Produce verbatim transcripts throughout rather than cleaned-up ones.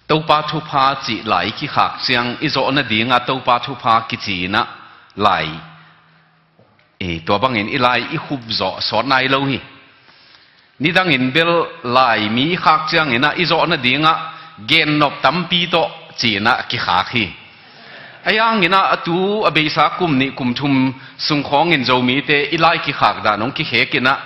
Topa thupha cih lai i kikhak ciang i zawh nadingah Topa thupha kici inah lai, eh, tua bangin i lai i khup zawh sawt nai lo hi. Nidangin bel lai mi i khak cianginah i zawh nadingah gennop tampi tawh ci inah kikhak hi. Ahi hanginah a tu a beisa kum nih kum thum sung khawngin Zomite i lai kikhak dan hong kikhek inah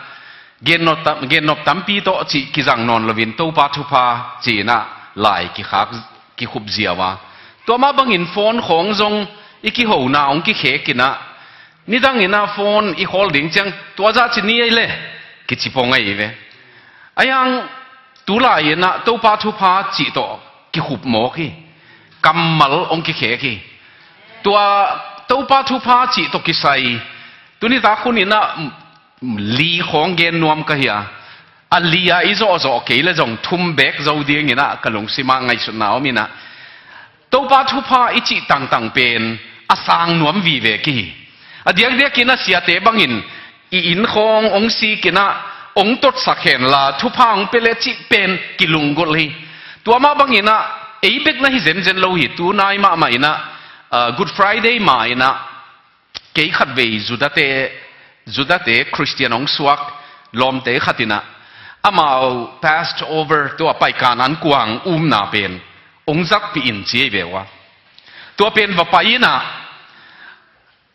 gennop tam-, gennop tampi tawh cih kizang nawn loin Topa thupha ci inah lai kikhak, kikhup ziau a. Tua mah bangin phone khawng zong i kihona hong kikhek inah nidang inah phone i khawl ding ciang tua zah ci ni ei le kici pong ahi ve. Ahi hang tu lai inah Topa thupha cih tawh kikhup mawk hi. Kammal hong kikhek hi. Tua Topa thupha cih tawh kisai tuni tak hun inah li khawng gen nuam ka hi a, a li a i zawhzawh kei le zong thum beek zo ding inah ka lungsimah ngaihsutna om inah Topa thupha i cih tangtang pen a sang nuam vive ki hi. A diakdiakin a siate bangin i inn khawng hong sik inah hong totsak henla thupha hong pia le cih pen kilunggulh hi. Tua mah bang inah ei bek na hi zenzen lo hi. Tu nai mahmah inah, ah, Good Friday ma inah kei khatvei Judate, Judate Khristian hong suak lawmte khat inah amau Passover tua Paikan Ankuang umna pen hong zakpih in ci ei ve ua. Tua pen va pai inah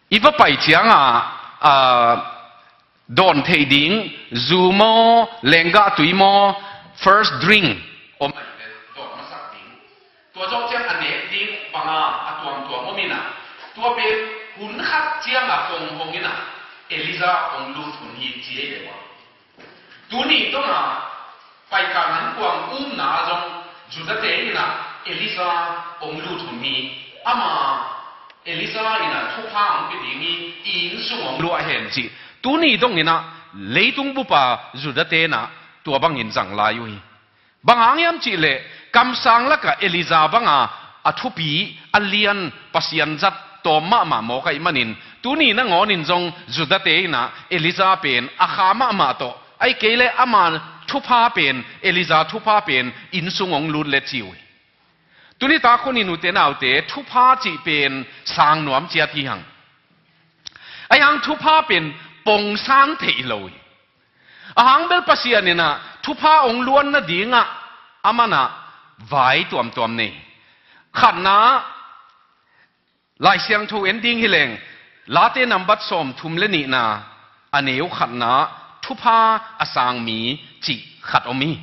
i va pai ciangah, ah, dawn theih ding zu maw, lenggah tui maw, first drink om, dawn masak ding. Tua zawh ciang a nek ding banga a tuamtuam om inah tua pen hun khat ciangah kong hong inah Elijah hong lut hun hi ci ei le ua. Tuni dongah Paikan Ankuang umna ah zong Judate inah Elijah hong lut hun hi. Ama Elijah inah thupha hong pia ding hi, i inn sung hong luah hen cih tuni dong inah leitung bupa Judate inah tua bangin zang lai uh hi. Bang hang hiam cih leh kamsang lakah Elijah banga a thupi a lian Pasian zat tawm mahmah mawk ahih manin tuni nangawnin zong Judate inah Elijah pen a kha mahmah tawh, ahih kei leh ama thupha pen, Elijah thupha pen inn sung hong lut le ci uh hi. Tuni tak hun in ute naute thupha cih pen sang nuam ciat hi hang. Ahi hang thupha pen pongsan theih lo hi. A hang bel Pasian inah thupha hong luan nadingah aman ah vai tuamtuam nei. Khatna, Lai Siangtho en ding hi leng, Late nambat sawmthum le nihna, a neu khatna, thupha a sang mi cih khat om hi.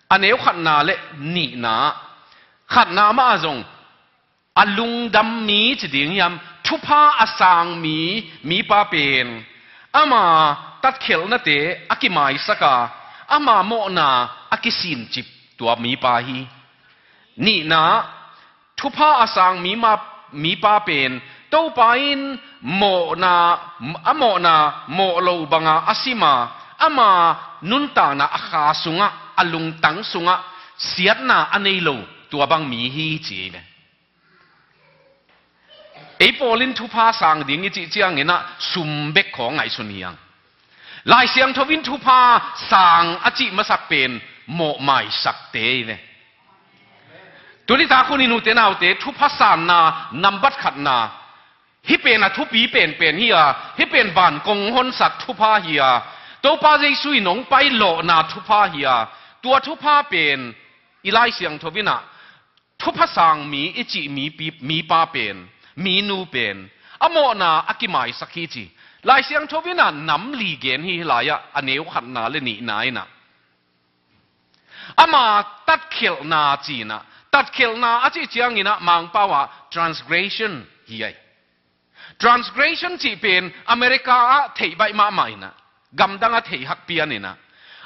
A neu khatna le nihna, khatna mah ah zong a lungdam mi ci ding hiam, thupha a sang mi, mipa pen ama tatkhelhnate a kimaisak a, ama mawhna a kisincip tua mipa hi. Nihna, thupha a sang mi ma, mipa pen Topa in mawhna, a mawhna mawh lo banga a sim a, ama nuntakna a kha sungah, a lungtang sungah siatna a nei lo tua bang mi hi ci ei ve. Ei pawl in thupha sang ding i cih ciangin ah sum bek khawng ngaihsun hi hang. Lai Siangtho in thupha sang a cih masak pen mawhmaisakte hi ve. Tuni tak hun in ute naute, thupha sanna nambat khatna, hih pen a thupi penpen hi a, hih pen van kong honsak thupha hi a, Topa Jesu in hong pai lawhna thupha hi a, tua thupha pen i Lai Siangtho in ah thupha sang mi i cih mipi, mipa pen, minu pen a mawhna a kimaisak hi ci. Lai Siangtho in ah nam li gen hi, hih lai-ah a neu khatna le nihna in ah ama tatkhelhna ci-in ah, tatkhelhna a cih ciangin ah Mangpau ah transgression hi ai. Transgression cih pen America ah theih baih mahmah in ah, gamdang ah theih hak pian in ah,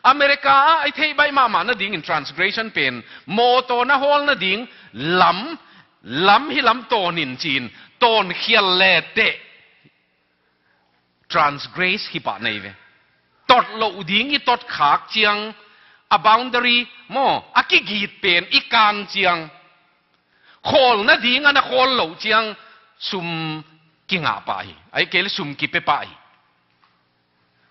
America ah i theih baih mahmah nadingin transgression pen mawtaw na hawl nading lam, lam hi lam tawn in ci-in, tawn khial leteh transgress hi pah na hi ve. Tot loh ding i tot khak ciang, a boundary maw, a kigit pen i kan ciang, khawl nading a na khawl loh ciang sum kingah pah hi, ahih kei leh sum kipia pah hi.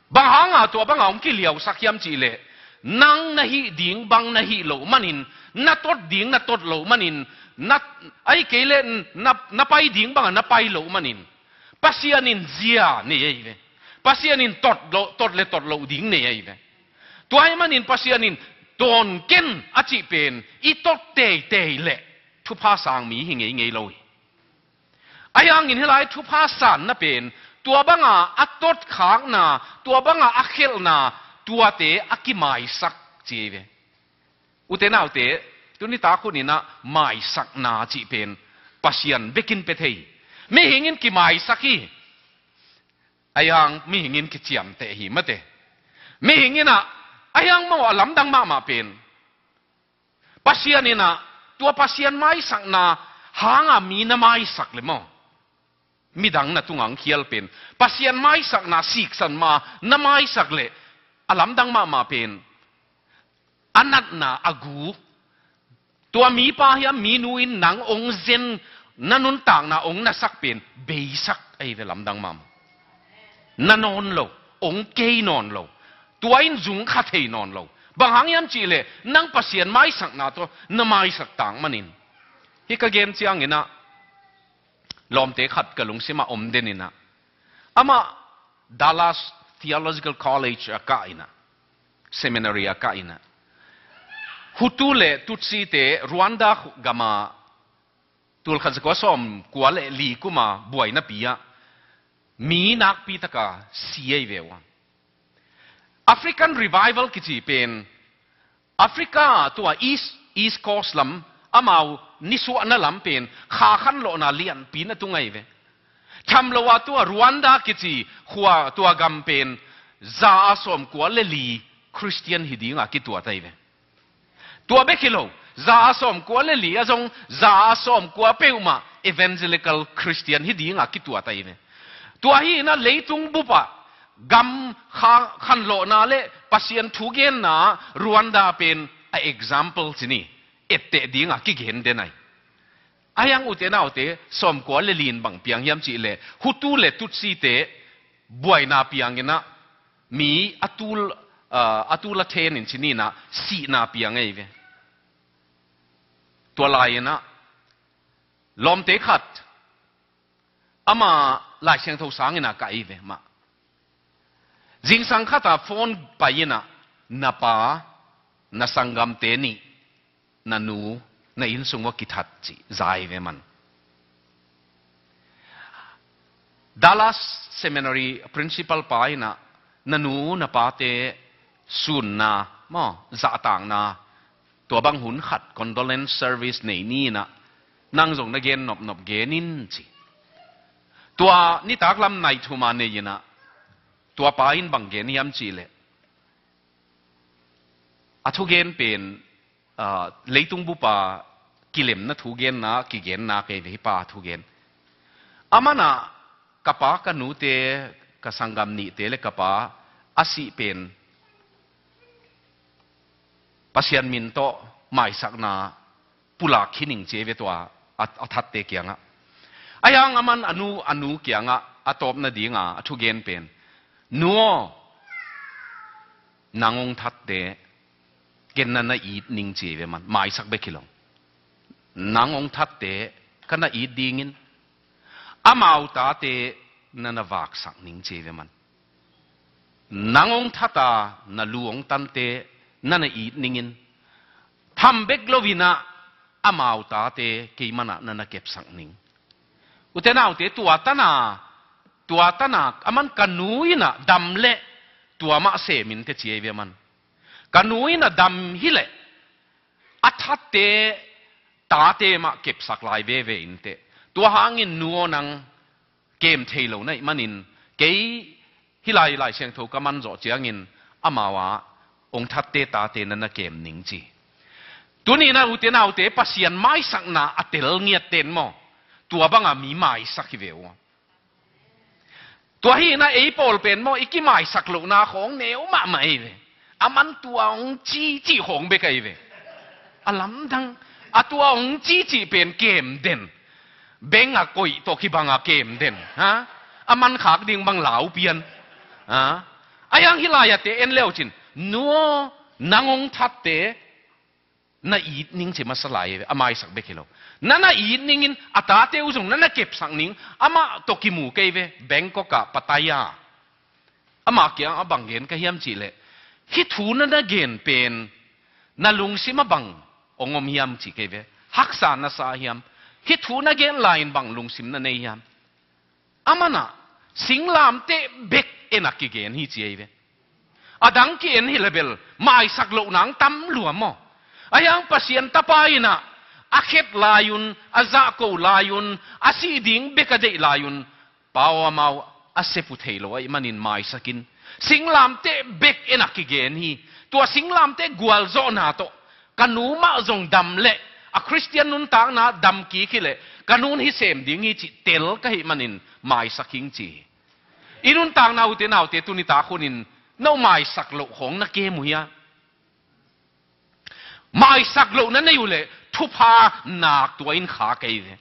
Bang hanga tua banga hong kiliausak hiam cih leh, Nang na hih ding bang na hih loh manin, na tot ding na tot loh manin, na, ahih kei leh na, na pai ding bangah na pai loh manin, Pasian in zia nei ahi ve. Pasian in tot loh, tot le tot loh ding nei ahi ve. Tua ahih manin Pasian in dawn ken a cih pen i tot teitei leh thupha sang mi hi ngeingei lo hi. Ahi hangin hih lai thupha sanna pen, tua banga a totkhakna, tua banga a khelhna, tuate a kimaisak ci hi ve. Ute naute, tuni tak hunin ah maisakna cih pen Pasian bekin pia thei. Mihing in kimaisak hi. Ahi hang mihing in kiciamteh hi mate. Mihing in ah, ahi hang maw a lamdang mahmah pen Pasian in ah, tua Pasian maisakna hanga mi na maisak leh maw, midang na tungah hong khial pen, Pasian maisakna siksan ma na maisak leh, a lamdang mahmah pen, a natna a gu, tua mipa hiam minu in nang hong zen, na nuntakna hong nasak pen beisak ahi ve, lamdang mahmah. Na nawn lo, hong kei nawn lo. Tua in zung kha thei nawn lo. Bang hang hiam cih leh, nang Pasian maisakna tawh na maisak tak manin. Hih ka gen ciangin ah, lawmte khat ka lungsimah om den in ah, amah Dallas Theological College ah kah in ah, seminary ah kah in ah, Hutu le Tutsite Rwanda gamah tulkhat zakua sawmkua le li kuma buainapi ah mi nakpi taka si ahi ve uh a. African Revival kici pen Africa tua East, East Coast lam, amau nisuahna lam pen kha khanlawhna lianpi na tung ahi ve. Tham lo a tua Rwanda kici khua, tua gam pen za a sawmkua le li Christian hi dinga kituat ahi ve. Tua bek hi lo, za a sawmkua le li ah zong za a sawmkua peuhmah Evangelical Christian hi dinga kituat ahi ve. Tua hi in ah leitung bupah gam kha-, khanlawhna le Pasian thugenna Rwanda pen a example ci ni, etteh dinga kigen den ahi. Ahi hang ute naute, sawmkua le li in bang piang hiam cih leh, Hutu le Tutsite buaina piang in ah mi a tul, ah, a tul a then in ci ni in ah sihna piang ahi ve. Tua lai in ah lawmte khat, amah Lai Siangtho sang in ah kah ahi ve mah. Zingsang khat ah phone pai in ah, na pa, na sanggamte nih, na nu, na innsung uh a kithat ci, za ahi ve man. Dallas Seminary principal pa in ah, na nu, na pate sunna maw, zahtakna, tua bang hun khat condolence service nei ni in ah, nang zong na gen nopnop gen in ci. Tua nitak lam nai thum a nei in ah, tua pa in bang gen hiam cih leh, a thugen pen, ah, leitung bupa kilemna thugenna kigenna kei ve, hih pa thugen. Aman ah ka pa, ka nute, ka sanggam nihte le ka pa a sih pen Pasian min tawh maisakna pulak khin ing ci ahi ve tua a, a thatte kiangah. Ahi hang aman a nu, a nu kiangah a tawpna dinga a thugen pen, nu aw, nang hong thatte ken na na it ning ci ahi ve man, maisak bek hi lo. Nang hong thatte ka na it dingin, amau tate na na vaksak ning ci ahi ve man. Nang hong thata na lu hong tante na na it ningin, tham bek lo in ah amau tate kei man ah na na kepsak ning. Ute naute, tua tana, tua tana, aman ka nu in ah dam leh tua mah sem in teh ci ahi ve man. Ka nu in ah dam hi leh a thatte tate mah kepsak lai veve in teh. Tua hangin nu aw, nang kem thei lo na hih manin, kei hih lai, Lai Siangtho ka man zawh ciangin amau ah hong thatte tate na na kem ning ci. Tuni in ah ute naute, Pasian maisakna a tel ngiat ten maw, tua banga mi maisak hi ve uh. Tua hi in ah ei pawl pen maw, i kimaisak lohna khawng neu mahmah ahi ve. Aman tua hong ci cih khawng bek ahi ve. A lamdang, a tua hong ci cih pen kem den. Beng a koih tawh kibang a kem den. Ha? Aman khak ding bang lau pian. Ha? Ahi hang hih lai-ah te en le uh cin, nu aw, Nang hong thatte na it ning ci masa lai ve, a maisak bek hi lo. Na na it ningin a tate uh zong na na kepsak ning, amah tawh kimu kei ve, Bangkok ah Pattaya. Amah kiang a bang gen ka hiam cih leh, hih thu na na gen pen na lungsim a bang hong om hiam cih kei ve. Haksa na sa hiam? Hih thu na gen lai-in bang lungsim na nei hiam? Amah na singlamteh bek en a kigen hi ci ei ve. A dang ki-en hi le bel maisak loh nang tam lua maw? A hiang Pasian tapa in ah a khet lai-un, a zahko lai-un, a sih ding bek a deih lai-un, Pa aw, amau a sep uh thei lo ahih manin maisak in. Singlamteh bek en a kigen hi. Tua singlamteh gualzawhna tawh ka nu mah zong dam leh a Khristian nuntakna dam kik hi leh ka nun hi sem ding hi cih tel ka hih manin maisak hing ci hi. I nuntakna ute naute tuni tak hunin no maisak loh khawng na kem uh hia? Maisak loh na nei uh leh thupha nak tua in kha kei ve.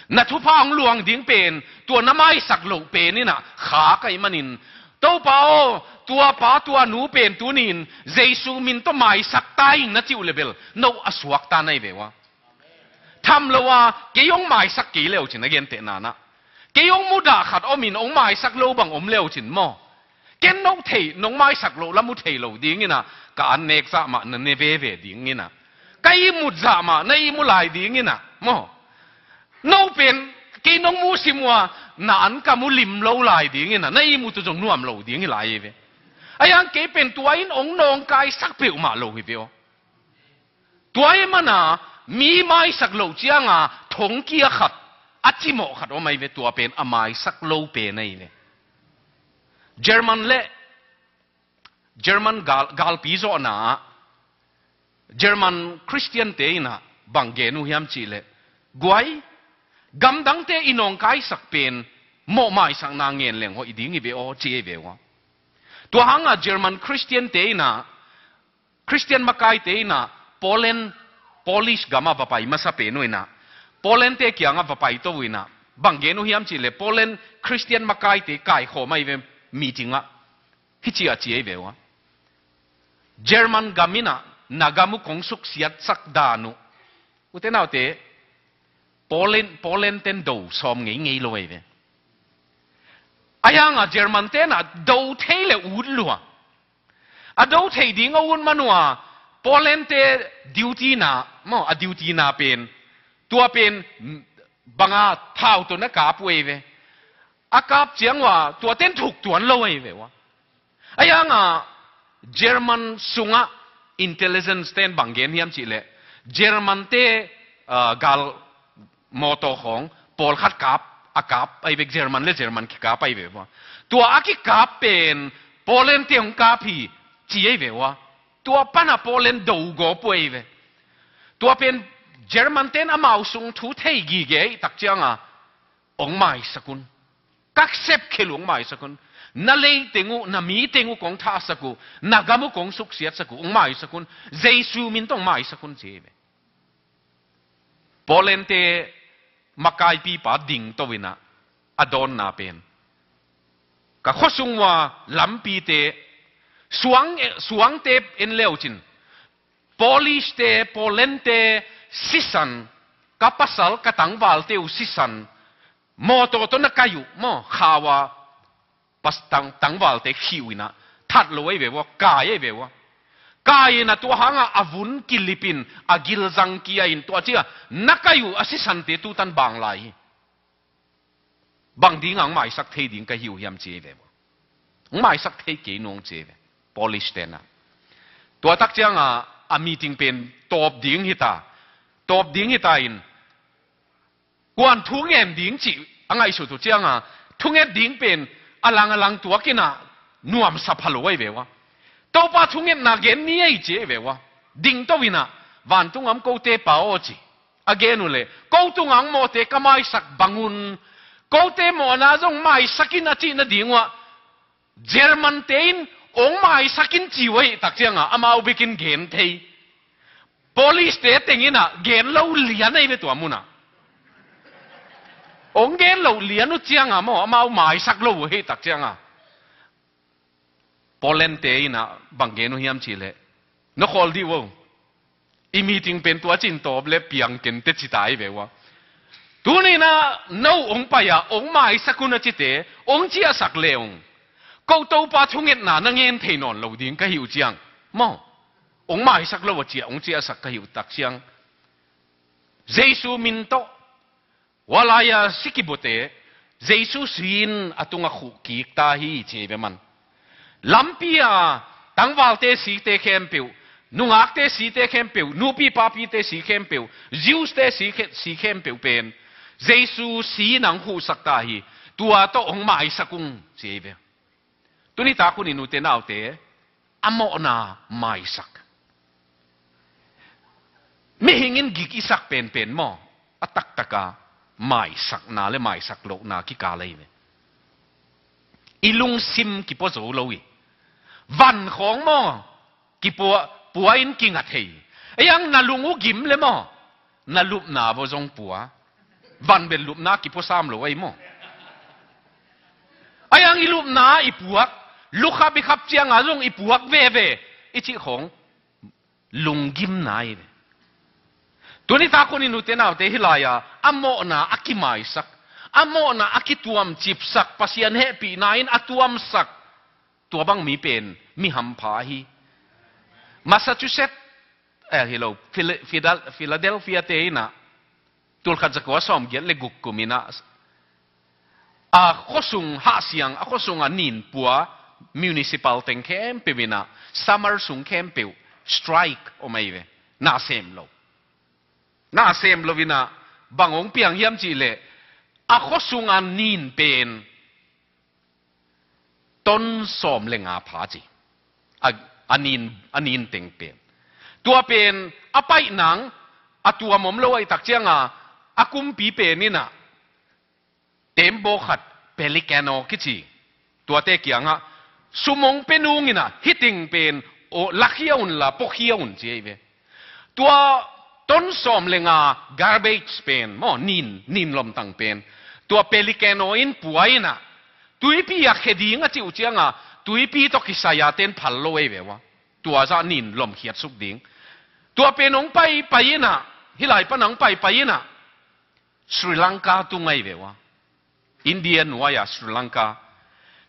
Na thupha hong luang ding pen tua na maisak loh pen in ah kha kei manin, Topa aw, tua pa tua nu pen tuni-in Jesu min tawh maisak ta ing na cih uh le bel no a suakta na hi ve ua. Tham lo a, kei hong maisak kei le uh cin a gentehna-in ah. Kei hong mudah khat omin hong maisak lo bang om le uh cin maw? Ken no thei, nong maisak loh la mu thei lo ding in ah, ka an nek zah mah na ne veve ding in ah, ka ihmut zah mah na ihmu lai ding in ah, maw? No pen kei nong mu sim uh a, na an ka mu lim lo lai ding in ah, na ihmut uh zong nuam lo ding hi lai hi ve. A hiang kei pen tua in hong nawngkaisak peuhmah lo hi ve aw. Tua ahih manin mi maisak loh ciangin thongkia khat, a cimawh khat om ahi ve, tua pen a maisak lo pen ahi ve. German le German gal, galpi zawhna ah German Khristiante in ah bang gen uh hiam cih leh, guai, gamdangte i nawngkaisak pen mawh maisakna ngen leng hoih ding hi ve aw, ci hi ve ua. Tua hangin German Khristiante in ah, Khristian makaite in ah Poland, Polish gam ah va pai masa pen uh in ah, Polandte kiangah va paito uh in ah, bang gen uh hiam cih leh Poland Khristian makaite kaikhawm ahi ve, meeting ah. Hih ci a ci ahi ve ua. German gam in ah na gam uh kong suksiatsak dan uh, ute naute, Poland, Polandten do sawm ngeingei lo ahi ve. A hiangin Germante in ah do thei leh ut lua. A do thei ding a ut man uh a, Polandte duty na, maw, a duty na pen, tua pen bang a, thau tawh na kap uh ahi ve. A kap ciang ua tuaten thuk tuan lo ahi ve ua. A hiangin German sungah intelligence ten bang gen hiam cih leh, Germante, ah, gal mawtaw khawng pawlkhat kap, a kap ahi ve, German le German kikap ahi ve ua. Tua a kikap pen Polandte hong kap hi ci ahi ve ua. Tua pan a Poland do gawp uh ahi ve. Tua pen Germanten amau sung thu thei gige ahih tak ciangin hong maisak un. Ka sepkhial uh hong maisak un. Na lei teng uh, na mi teng uh kong thahsak uh, na gam uh kong suksiatsak uh, hong maisak un. Jesu min tawh hong maisak un ci hi ve. Polandte makaipipa dingto in ah, a dawnna pen, ka khuasung ua lampite, suang, suangte en le uh cin, Polishte, Polandte sisan, ka pasal, ka tangvalte uh sisan, mawtaw tawh na kai uh maw, khau a, pas-, tang, tangvalte khih uh in ah, that lo ahi ve ua, kai ahi ve ua. Kai in ah tua hangin a vun kilip in, a gilzang kia in, tua ciang na kai uh a sisante tutan bang lai hi. Bang dingin hong maisak thei ding ka hi uh hiam ci hi ve ua. Hong maisak thei kei nung ci hi ve, Polishten ah. Tua tak ciangin a meeting pen tawp ding hi ta. Tawp ding hi ta in, kuan thu ngen ding cih a ngaihsut uh ciangin, thunget ding pen a lang a lang tuak in ah nuamsa pha lo ahi ve ua. Topa thungetna gen ni ahi ci ahi ve ua. Dingto in ah, vantung a om kote Pa aw ci. A gen uh leh, ko tungah hong mawhte ka maisak bang un, kote mawhna zong maisak in a cih nading uh ah, Germante in hong maisak in ci uh ahih tak ciangin amau bekin gen thei. Polishte teng in ah gen lo lian ahi ve tua mun ah. Hong gen lo lian uh ciangin maw, amau maisak lo uh ahih tak ciangin. Poland te in ah bang gen uh hiam cih leh, "Na khawl dih uh o. I meeting pen tua cin tawp le piang ken," teci ta hi ve ua. Tuni in ah no hong pai a, hong maisak un a cite, hong ciahsak le ung, ko Topa thungetna na ngen thei nawn lo ding ka hi uh ciang maw, hong maisak lo a ciah, hong ciahsak ka hi uh tak ciang, Jesu min tawh, hua lai-a si kibawte, Jesu si in a tungah khuh kik ta hi ci hi ve man. Lampi-a tangvalte site khempeuh, nungakte site khempeuh, nupi papite si khempeuh, Jews te si khe-, si khempeuh pen Jesu si in hong khuhsak ta hi. Tua tawh hong maisak ung ci hi ve. Tuni tak hun in ute naute, a mawhna maisak. Mihing in gik i sak penpen maw, a taktaka maisakna le maisak lohna kikal ahi ve. I lungsim kipua zo lo hi. Van khawng maw, kipua, pua in kinga thei. Ei ang na lung uh gim le maw, na lupna vaw zong pua. Van bel lupna kipua sam lo ahi maw. Ei ang i lupna i puak, lukhap i khap cianga zong i puak veve, i cih khawng lunggimna ahi ve. Tuni tak hun in ute naute, hih lai-a a mawhna a kimaisak, a mawhna a kituamcipsak, Pasian hehpihna in a tuamsak, tua bang mi pen mi hampha hi. Massachusetts, eh, hi lo, Phila-, Phila-, Philadelphia te in ah, tulkhat zakua sawmgiat le guk kum in ah, a khuasung hahsiang, a khuasung a nin pua municipal teng khempeuh in ah, summer sung khempeuh strike om ahi ve. Na sem lo. Na sem lo in ah, bang hong piang hiam cih leh, a khuasung a nin pen ton sawm le nga pha ci. A, a nin, a nin teng pen. Tua pen a paih nang, a tuam om lo ahih tak cianga, a kumpi pen in ah, tembaw khat Pelicano kici, tuate kiangah, sum hong pia nung in ah, hih teng pen, aw, lakhia unla, puakhia un ci ahi ve. Tua ton sawm le nga garbage pen maw, nin, nin lomtang pen, tua Pelicano in pua in ah, tuipi ah khia ding a cih uh cianga, tuipi tawh kisai-a ten phal lo ahi ve ua. Tua zah nin lomkhiat suk ding. Tua pen hong paipai in ah, hih lai pan hong paipai in ah, Sri Lanka tung ahi ve ua. India nuai-a Sri Lanka.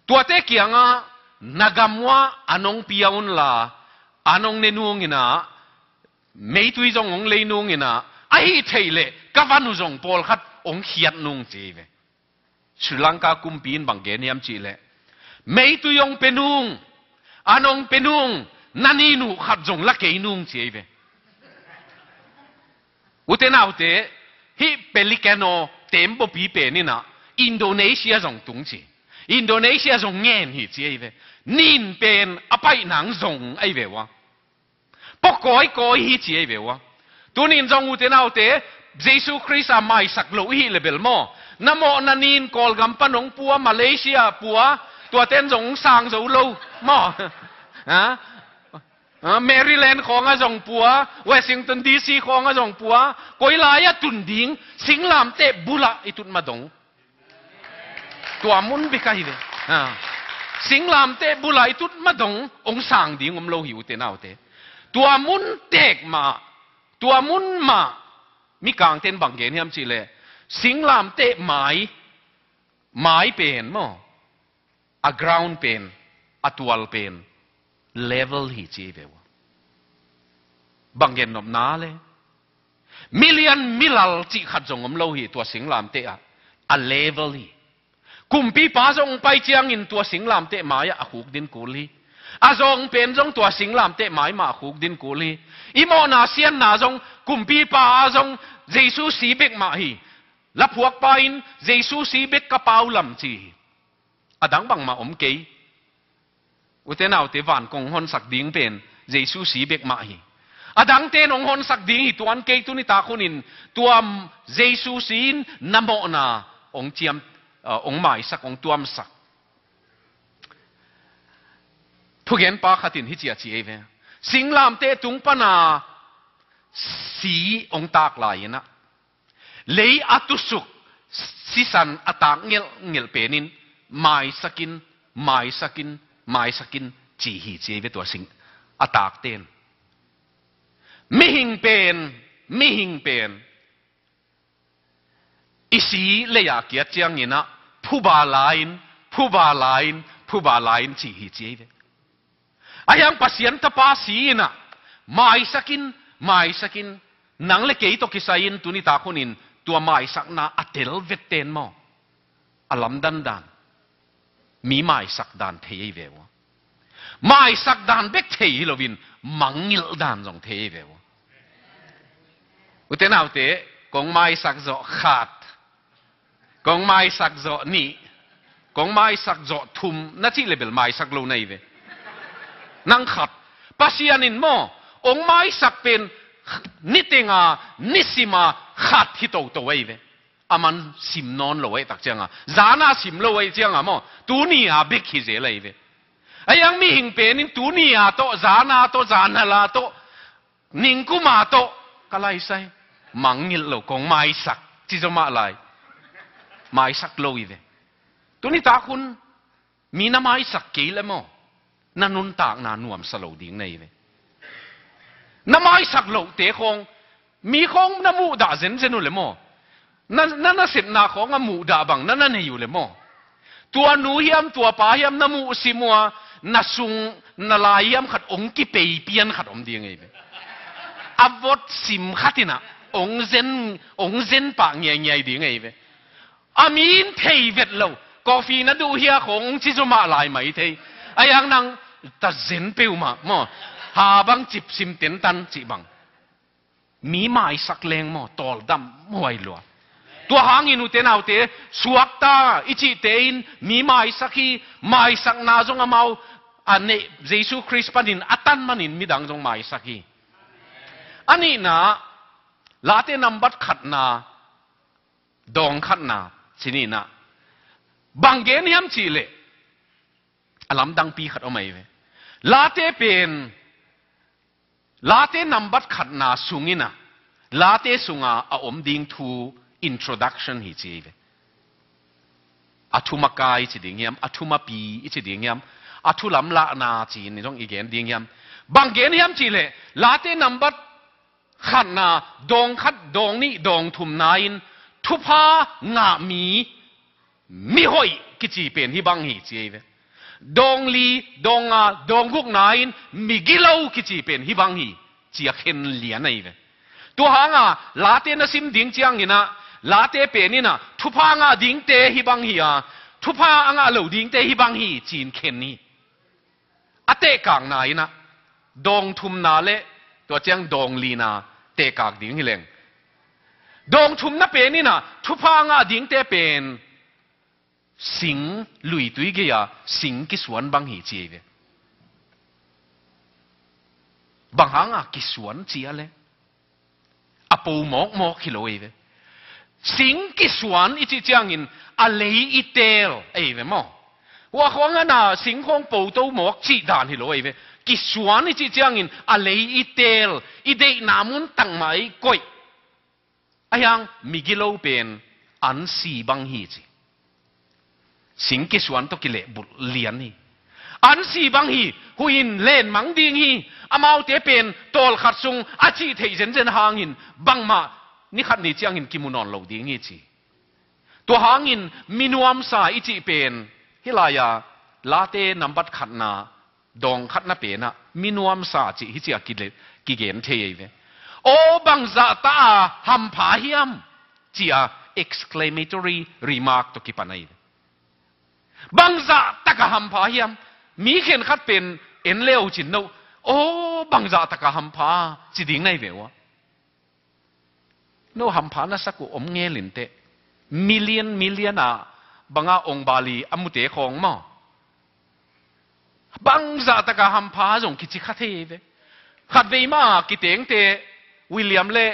Tuate kiangah, na gam uah an hong pia unla, an hong ne nung in ah, meitui zong hong lei nung in ah, ahih theih leh ka van uh zong pawlkhat hong khiat nung ci hi ve. Sri Lanka kumpi in bang gen hiam cih leh, meitui hong pia nung, an hong pia nung, na nin uh khat zong la kei nung ci hi ve. Ute naute, hih Pelicano tembaw pi pen in ah, Indonesia zong tung ci. Indonesia zong ngen hi ci ahi ve. Nin pen a paih nang zong ahi ve ua. Pua kawikawi hi ci ahi ve ua. Tunin zong ute naute, Jesu Khrist a maisak lo i hih leh bel maw, na mawhna nin Kawlgam pan hong pua, Malaysia pua, tuaten zong hong sang zo lo maw. Ha? Ah, Maryland khawngah zong pua, Washington D C khawngah zong pua, koi lai-ah tun ding, singlamteh bulah i tut ma dong. Tua mun bek ahi ve. Ah. Singlamteh bulah i tut ma dong, hong sang ding om lo hi ute naute. Tua mun tek mah, tua mun mah, Mikangten bang gen hiam cih leh, singlamteh mai, mai pen maw, a ground pen, a tual pen, level hi ci hi ve ua. Bang gen nopna le. Milian milal cih khat zong om lo hi tua singlamteh ah. A level hi. Kumpipa zong pai ciangin tua singlamteh mai-ah a khuk din kul hi. A zawng pen zong tua singlamteh mai mah a khuk din kul hi. I mawhna sianna zong, kumpipa zong Jesu si bek mah hi. Laphuakpa in Jesu si bek ka pau lam ci hi. A dang bangmah om kei. Ute naute, van kong honsak ding pen Jesu si bek mah hi. A dangten hong honsak ding hi tuan kei. Tuni tak hunin tua Jesu si in na mawhna hong ciam, ah, hong maisak, hong tuamsak. Thugenpa khat in hici a ci ei ve. Singlamteh tung pana si hong tak lai-in ah, lei a tusuk sisan a tak ngelhngelh pen in maisak in, maisak in, maisak in ci hi ci ei ve tua sing a takten. Mihing pen, mihing pen i si lei-ah kiat ciangin ah phuba la-in, phuba la-in, phuba la-in ci hi ci ei ve. Ahi hang Pasian Tapa si-in ah maisak in, maisak in, nang le kei tawh kisai-in tuni tak hunin tua maisakna a tel vetten maw, a lamdang dan, mi maisak dan thei ei ve ua. Maisak dan bek thei hi loin mangngilh dan zong thei ei ve ua. Ute naute, kong maisak zawh khat, kong maisak zawh nih, kong maisak zawh thum na cih le bel maisak lo na hi ve. Nang khat, Pasian in maw, ong maisak pen nitenga, nisima khat hi toto ahi ve. A man sim nawn lo ahi tak cianga, zana sim lo ahi cianga maw, tuni a bek hi zel ahi ve. Ahi hang mihing pen in tuni a tawh, zana tawh, zanhala tawh, ningkuma tawh, ka laisai, mangngilh lo, kong maisak ci zaw mah lai. Maisak lo hi ve. Tuni tak hun mi na maisak kei le maw, na nuntakna nuamsa lo ding na hi ve. Na maisak lohte khawng, mi khawng na muhdah zenzen uh le maw, na, na nasepna khawng a muhdah bang na na nei uh le maw, tua nu hiam, tua pa hiam na muhsim uh a, na sung, na lai hiam khat ong kipei pian khat om ding ahi ve. A vot sim khat in ah ong zen, ong zen pah ngiangiai ding ahi ve. A mi in thei vet lo, coffee na duh hia khawng ong ci zaw mah lai mai thei. Ahi hang nang ta zen peuhmah maw, ha bang cip sim tentan cih bang. Mi maisak leng maw, tawldam huai lua. Tua hangin ute naute, suakta i cihte in mi maisak hi, maisakna zong amau a neih, Jesu Khrist panin a tan manin midang zong maisak hi. A nihna, Late nambat khatna, dawng khatna ci ni in ah, bang gen hiam cih leh, a lamdangpi khat om ahi ve. Late pen, Late nambat khatna sungin ah, Late sunga a om ding thu introduction hi ci ahi ve. A thu makai ci ding hiam, a thu mapi i ci ding hiam, a thu lamlahna ci-in zong i gen ding hiam. Bang gen hiam cih leh, Late nambat khatna, dawng khat, dawng nih, dawng thumna in thupha ngah mi, mihoih kici pen hih bang hi ci ahi ve. Dawng li, dawng nga, dawng gukna in migilo kici pen hih bang hi ci a khen lian ahi ve. Tua hanga Late na sim ding ciangin ah, Late pen in ah thupha ngah dingte hih bang hi a, thupha a ngah lo dingte hih bang hi ci-in khen hi. A tehkakna in ah, dawng thumna le tua ciang dawng lina tehkak ding hi leng. Dawng thumna pen in ah thupha ngah dingte pen sing luitui gei-a sing kisuan bang hi ci ahi ve. Bang hanga kisuan ci a le, a po mawkmawk hi lo ahi ve. Sing kisuan i cih ciangin a lei i teel ahi ve maw. Hua khuang ana sing khawng po to mawk cih dan hi lo ahi ve. Kisuan i cih ciangin a lei i teel, i deihna mun tangmah i koih. Ahi hang migilo pen an si bang hi ci. Sing kisuan tawh kilehbulh lian hi. An si bang hi, huih in lenmang ding hi. Amaute pen tawlkhat sung a cih theih zenzen hangin bangmah ni khat ni ciangin kimu nawn lo ding hi ci. Tua hangin minuamsa i cih pen hih lai-a Late nambat khatna dawng khatna pen ah minuamsa cih hi ci a kile-, kigen thei ahi ve. Aw, bangzah ta a hampha hiam ci a exclamatory remark tawh kipan ahi ve. Bangzah tak a hampha hiam? Mi khenkhat pen en le uh cin no, aw, bangzah tak a hampha ci ding na hi ve ua. No hampha na sak uh om ngel inteh. Million, million a banga ong bali a mute khawng maw. Bangzah tak a hampha zong kici kha thei ve. Khatvei mah a kitengte, William le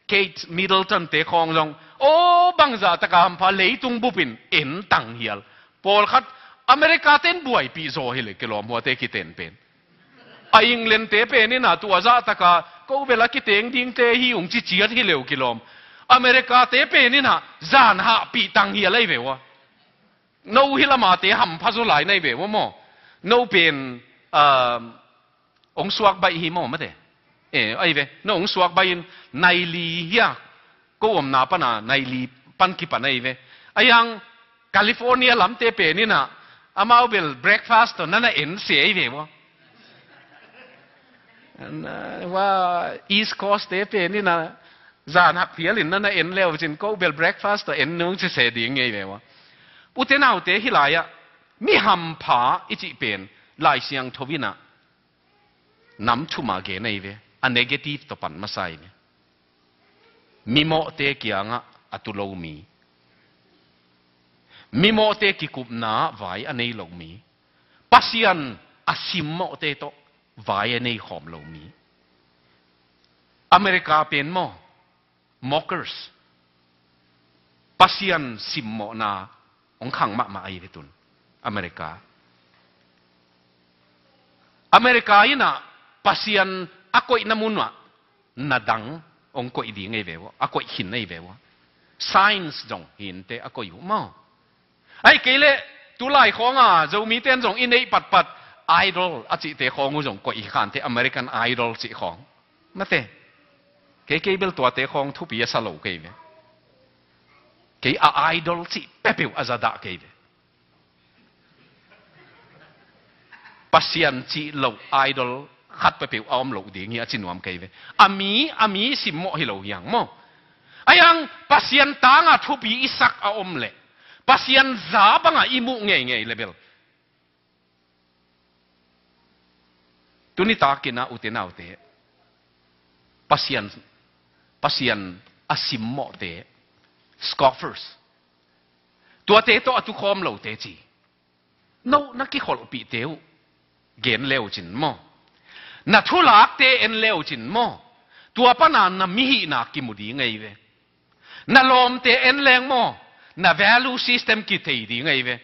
Kate Middleton te khawng zong, aw, bangzah tak a hampha, leitung bupin en tang hial. Pawlkhat America ten buaipih zaw hi le kilawm huate kiten pen. A England te pen in a tua zah tak a ko bel a kiteng dingte hi ung ci ciat hi le uh kilawm. America te pen in a zan hahpih tang hial ahi ve ua. No hi lamate hampha zaw lai na hi ve ua maw. No pen, um, ong suak baih hi maw, mate. Eh, ai ve, no ong suak baih in nai li hia, ko omna pana nai li pan kipan ai ve. Ai ang California lamte pen ina, amau bel breakfast to nana en se ai ve wa. Wa East Coast te pen ina, zan hak phial in nana en leu cin ko bel breakfast to en nung ci se ding ai ve wa. Ute naute hi lai a, mi hampha i cih pen, Lai Siangtho ina, nam thuma gen ai ve, a negative to pan masa ai ve. Mimawhte kiangah a tu lo mi. Mimawhte kikupna vai a nei lo mi. Pasian a simmawhte tawh vai a nei khawm lo mi. America pen maw, mockers. Pasian simmawhna ong khang mahmah ai ve tun. America. America ina Pasian a koihna mun ah na dang ong koih ding ai ve wa, a koih khin ai ve wa. Science zong hinte a koih uh maw. Ai kei le, tulai khawng a Zomite in zong i neih patpat, Idol a cihte khawng uh zong koih hi khante, American Idol cih khawng. Mate. Kei, kei bel tuate khawng thupi a sa lo kei ve. Kei a Idol cih pepeuh a zadah kei ve. Pasian cih lo idol khat pepeuh a om lo ding hi a ci nuam kei ve. A mi, a mi simmawh hi lo hiang maw. Ai ang Pasian tanga thupi i sak a om leh, Pasian za banga i muh ngeingei le bel, tuni takin a ute naute, Pasian, Pasian a simmawhte, scoffers, tuate tawh a tukhawm lote ci. No na kikholhpihte uh gen leu cin maw. Na thulakte en leu cin maw. Tua pana na mihihna kimu ding ei ve. Na lawmte en leng maw, na value system kithei ding ei ve.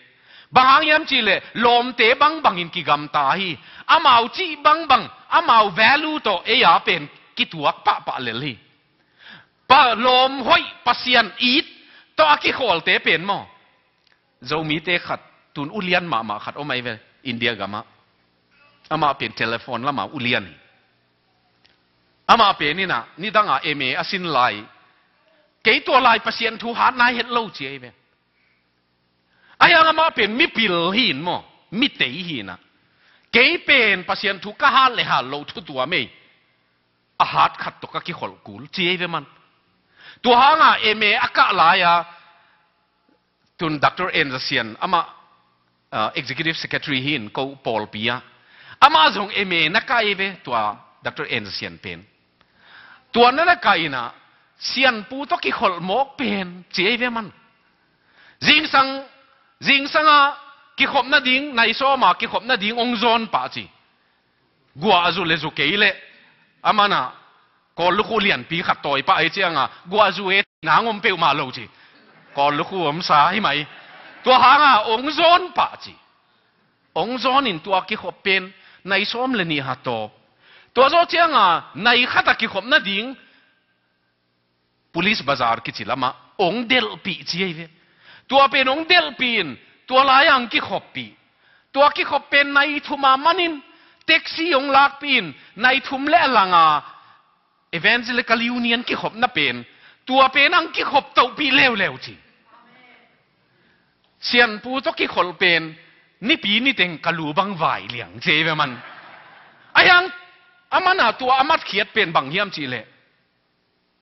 Bang hang hiam cihleh lawmte bangbangin kigamta hi. Amau cih bangbang, amau value tawh ei a pen kituak pahpah lel hi. Pa lawm hoih, Pasian it tawh a kikhawlte pen maw. Zomite khat, tun ulian mahmah khat om ahi ve, India gamah. Amah pen telephone lama ulian hi. Amah pen ina, nidanga M A a sin lai. Kei tua lai Pasian thu hat nai het lo ci ahi ve. Ai ang amah pen mipil hi in maw, mitei hi ina. Kei pen Pasian thu ka hat le hat lo thu tua mei. A hat khat tawh ka kikholh kul ci ahi ve man. Tua hanga M A a kah lai a, tun Doctor N Zasian, amah, ah, Executive Secretary hi in ko pawlpi a. Amah zong M A na kah ei ve tua Doctor N Zasian pen. Tua na na kah ina, Sianpu tawh kikholh mawk pen ci ei ve man. Zingsang, zingsanga kikhop nading, nai sawma kikhop nading ong zawn pah ci. Guah a zu le zu kei leh, amana, Kawl lukhu lianpi khat tawi pah ei cianga, guah zu e nang om peuhmah lo ci. Kawl lukhu omsa hi mai. Tua hanga ong zawn pah ci. Ong zawn in tua kikhop pen, nai sawm le nih ha tawp. Tua zaw cianga, nai khata kikhop nading, Police Bazar kici lama ong delhpih ci ei ve. Tua pen ong delhpih in, tua lai ang kikhoppih. Tua kikhop pen nai thuma manin, taxi ong lakpih in, nai thum le a langa Evangelical Union kikhopna pen, tua pen ang kikhop tohpih leuleu ci. Sianpu tawh kikholh pen, nipi niteng ka lu bang vai liang ci ei ve man. Ai ang, amana tua a matkhiat pen bang hiam cihleh.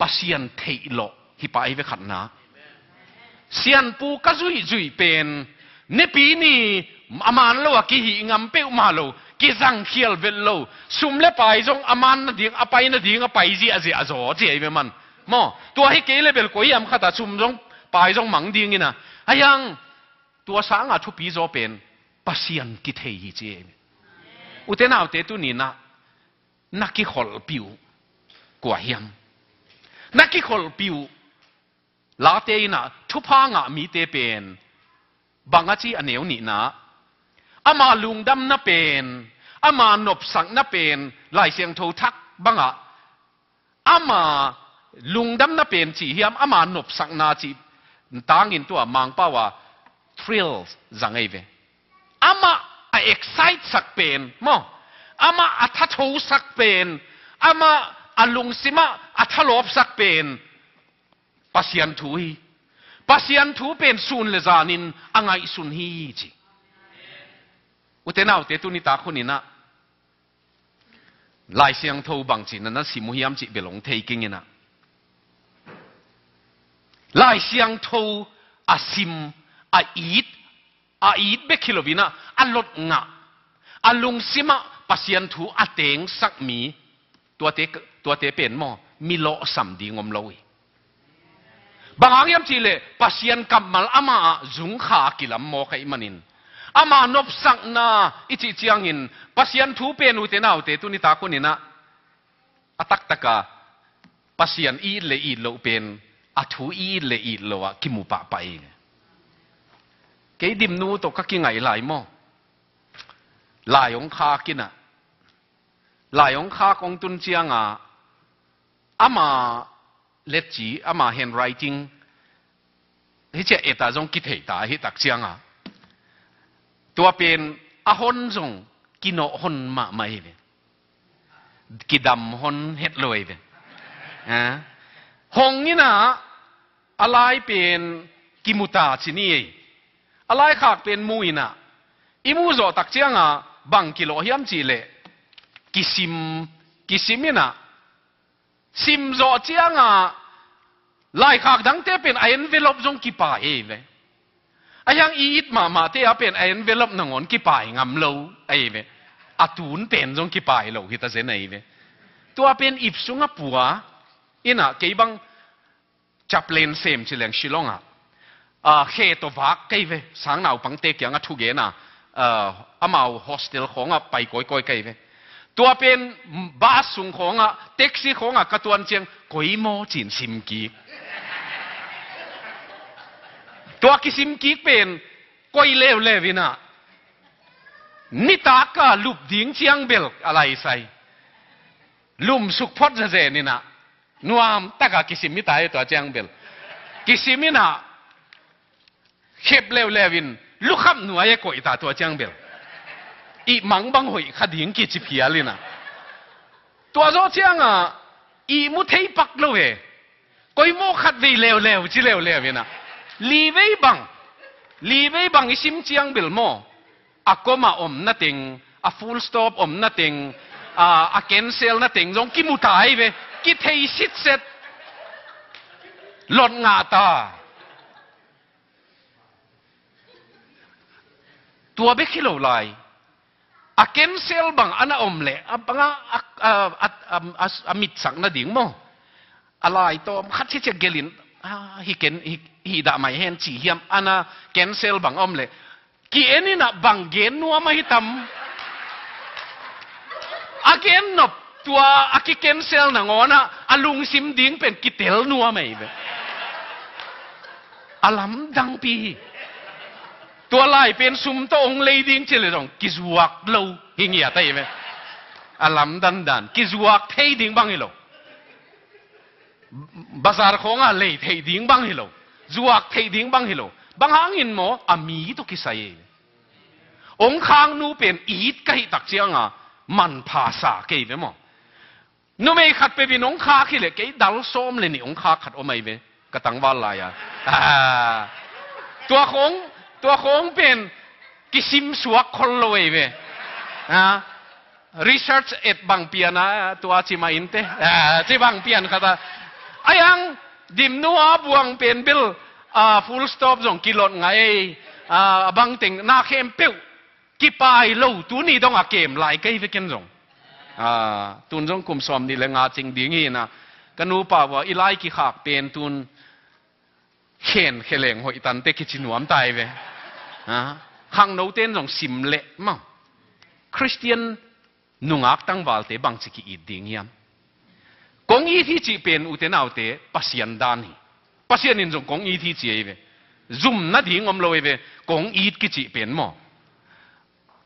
Pasian theih lawh hi pah ei ve khatna. Sianpu ka zuihzuih pen, nipi ni a man lo a kihih ngam peuhmah lo, kizangkhial vet lo, sum le pai zong a man nading, a pai nading, a pai ziahziah zaw ci ei ve man. Maw, tua hi kei le bel koi hiam khata sum zong, pai zong mang ding ina. Ai ang, tua sanga thupi zaw pen, Pasian kithei hi ci ei ve. Ute naute tuni na, na kikholhpih uh kua hiam? Na kikholhpih uh late ina thupha ngah mite pen bang a ci a neu nihna, ama lungdamna pen, ama nopsakna pen, Lai Siangtho thak bangah, ama lungdamna pen ci hiam, ama nopsakna ci tangin tua Mangpau a thrill zang ei ve. Amah a excite sak pen maw, amah a thathosak pen, amah a lungsimah a thalawpsak pen Pasian thu hi. Pasian thu pen sun le zanin a ngaihsun hi ci. Ute naute, tuni tak huninah Lai Siangtho bangci na na sim uh hiam cih bel hong thei keng inah, Lai Siangtho a sim, a it, a it bek hi loinah a lot ngah, a lungsimah Pasian thu a tengsak mi, tuate, tuate pen maw, mi lawhsam ding om lo hi. Bang hang hiam cihleh Pasian kammal amah ah zungkha a kilam mawk ahih manin, ama nopsakna i cih ciangin Pasian thu pen, ute naute, tuni tak huninah a taktaka Pasian i it le it loh pen a thu i it le it loh ah kimu pahpah hi. Kei Dimnu tawh ka kingaih lai maw, lai hong khak inah, lai hong khak hong tun cianga ama letci, ama handwriting hi ciah, eta zong kithei ta hi tak cianga, tua pen a hon zong kinawh hon mahmah hi ve. Kidam hon het lo hi ve. Ha? Hong inah a lai pen kimu ta ci ni ei. A lai khak pen mu inah, i mu zawh tak cianga bang kilawh hiam cihleh kisim, kisim inah, sim zawh cianga laikhak dangte pen a envelope zong kipai hi ve. A hiang i it mahmahte a pen a envelope nangawn kipai ngam lo ahi ve. A tun pen zong kipai lo hi ta zen ahi ve. Tua pen ip sungah pua inah, kei bang chaplain sem ci leng Shillong ah, ah, khe tawh vak kei ve, sang naupangte kiangah thugena, ah, amau hostel khawngah pai kawikawi kei ve. Tua pen bus sung khawngah, taxi khawngah ka tuan ciang, koi maw cin sim kik. Tua kisim kik pen koi leuleu inah, nitak a lup ding ciang bel a laisai. Lumsuk phot zazen inah, nuam taka kisim hi ta hi tua ciang bel. Kisim inah, khep leuleu in lukhap nuai e koih ta tua ciang bel. Ih mang bang hoih kha ding kici phial inah. Tua zawh cianga ih mu thei pak lo e. Koi maw khat vei leuleu ci leuleu inah, li vei bang, li vei bang i sim ciang bel maw, a comma omna teng, a full stop omna teng, a, a cancel na teng zong kimu ta hi ve. Kithei sitset. Lot ngah ta. Tua bek hi lo lai, a cancel bang a na om leh, a banga a, a, a, a, a, a mitsak nading maw, a lai tawm khat ciacia gelin, a, hi ken, hi, hi dah mai hen ci hiam, a na cancel bang om leh, ki-en inah bang gen nuam ahi tam. A gen nop, tua a ki-cancel nangawnah a lungsim ding pen kitel nuam ahi ve. A lamdangpi hi. Tua lai pen sum tawh hong lei ding ci le zong kizuak lo hi ngiat ahi ve. A lamdandan kizuak thei ding bang hi lo. Bazar khawngah lei theih ding bang hi lo, zuak theih ding bang hi lo. Bang hangin maw, a mi tawh kisai hi. Ong khaknu pen it ka hih tak cianga manpha sa kei ve maw. Numei khat peuh in ong khak hileh kei dal sawm le nih ong khak khat om ahi ve. Ka tangval lai-a, ah, tua khawng, tua khawng pen kisim suak khol lo ahi ve. Ah, research et bang pian a, tua ci mah in teh, ah, ci bang pian khat a. Ai ang, Dimnu a buang pen bel, ah, full stop zong kilot ngah ei, ah, a bang teng na khempeuh kipai lo, tuni dong a kem lai kei ve ken zong. Ah, tun zong kum sawm nih le nga cing ding hi na, ka nupa vua i lai kikhak pen tun khen kheleng hoih tante kici nuam tai ve. Ha? Khangnote in zong sim leh maw, Khristian nungak tangvalte bangci ki-it ding hiam? Kong it hi cih pen, ute naute, Pasian dan hi. Pasian in zong kong it hi ci ahi ve. Zum nading om lo ahi ve. Kong it kicih pen maw,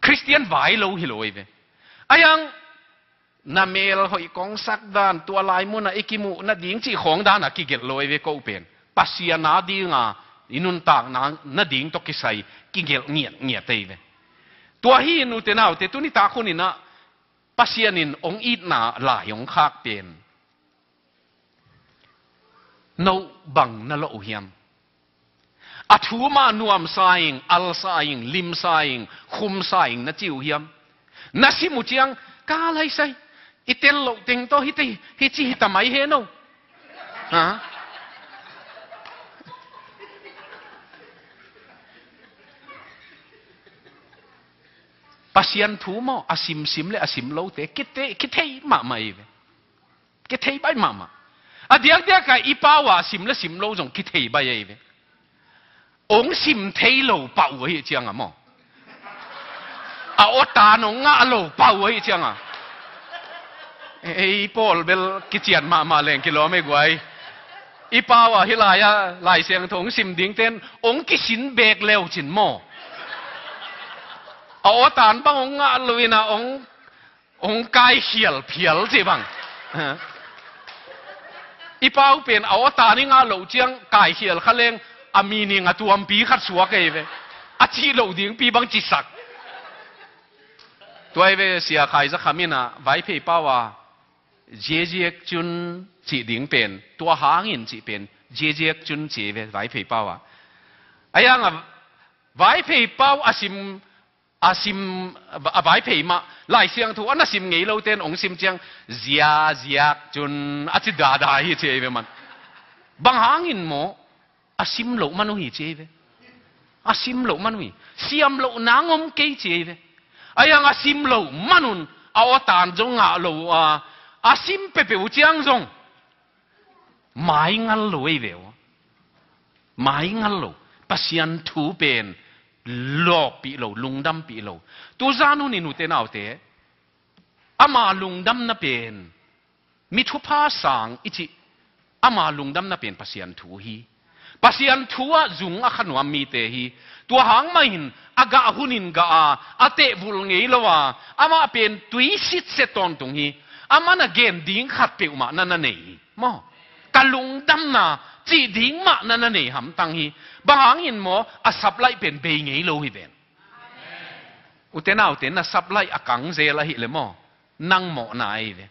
Khristian vai lo hi lo ahi ve. Ai ang, na mel hoih kong sak dan, tua lai munah i kimuh nading cih khawng dan a kigelh lo ahi ve ko pen. Pasian a dinga i nuntakna nading tawh kisai kigelh ngiatngiat ahi ve. Tua hi in, ute naute, tuni tak huninah Pasian in hong itna lai hong khak pen no bang na lawh uh hiam? A thu mah nuamsa ing, alsa ing, limsa ing, khumsa ing na ci uh hiam? Na sim uh ciang, ka laisai, i tel loh teng tawh hite, hici hita mai he no. Ha? Pasian thu maw, a simsim le a sim lote kithei, kithei mahmah ei ve. Kithei baih mahmah. A diakdiak a i pau a sim le sim lo zong kithei baih ei ve. Ong sim thei lo pah uh ahi ciang a maw, a awtan ong ngah lo pah uh ahi ciang a, ei pawl bel kician mahmah leng kilawm ei guai. I pau a hih lai a Lai Siangtho ong sim dingten ong kisin bek leu cin maw, a awtan bang ong ngah lo in a ong ong kaikhial phial ci bang. I pau pen a awtan i ngah loh ciang kaikhial kha leng a meaning a tuampi khat suak ei ve. A cih loh dingpi bang cisak. Tua ei ve, Sia Khai Za Kham in a Vaiphei pau a ziaziak cun cih ding pen tua hangin cih pen ziaziak cun ci ei ve, Vaiphei pau a. A yang a Vaiphei pau a sim a sim, a Vaiphei mah Lai Siangtho a na sim ngei loten ong sim ciang ziaziak cun a ci dada hi ci ei ve man. Bang hangin maw, a sim loh man uh hi ci ei ve. A sim loh man uh hi. Siam loh nang om kei ci ei ve. A yang a sim loh man un a awtan zong ngah lo uh a, a sim peuhpeuh uh ciang zong mai ngal lo ei ve uh. Mai ngal lo. Pasian thu pen lawppih lo, lungdampih lo. Tuzan hun in ute naute, ama lungdamna pen mi thupha sang i cih, ama lungdamna pen Pasian thu hi. Pasian thu ah zung a kha nuam mite hi. Tua hang mah in a gah hun in gah a, a tehvulh ngei lo a, amah pen tui sitset tawntung hi. Amah na gen ding khat peuhmah na na nei hi. Maw? Ka lungdamna cih ding mah na na nei hamtang hi. Bang hangin maw, a saplaih pen bei ngei lo hi ven. Ute naute, na saplaih a kang zel ahih leh maw, nang mawhna ahi ve.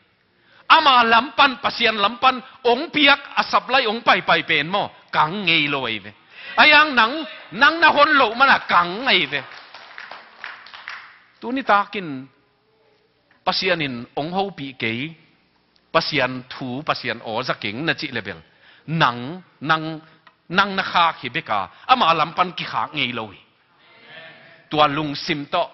Ama lam pan, Pasian lam pan ong piak a saplaih ong paipai pen maw, kang ngei lo ahi ve. A yang nang, nang na hon loh man a kang ahi ve. Tuni takin Pasian in ong hopih kei, Pasian thu, Pasian aw za keng na cih leh bel nang, nang, nang na khak hi bek a, ama lam pan kikhak ngei lo hi. Tua lungsim tawh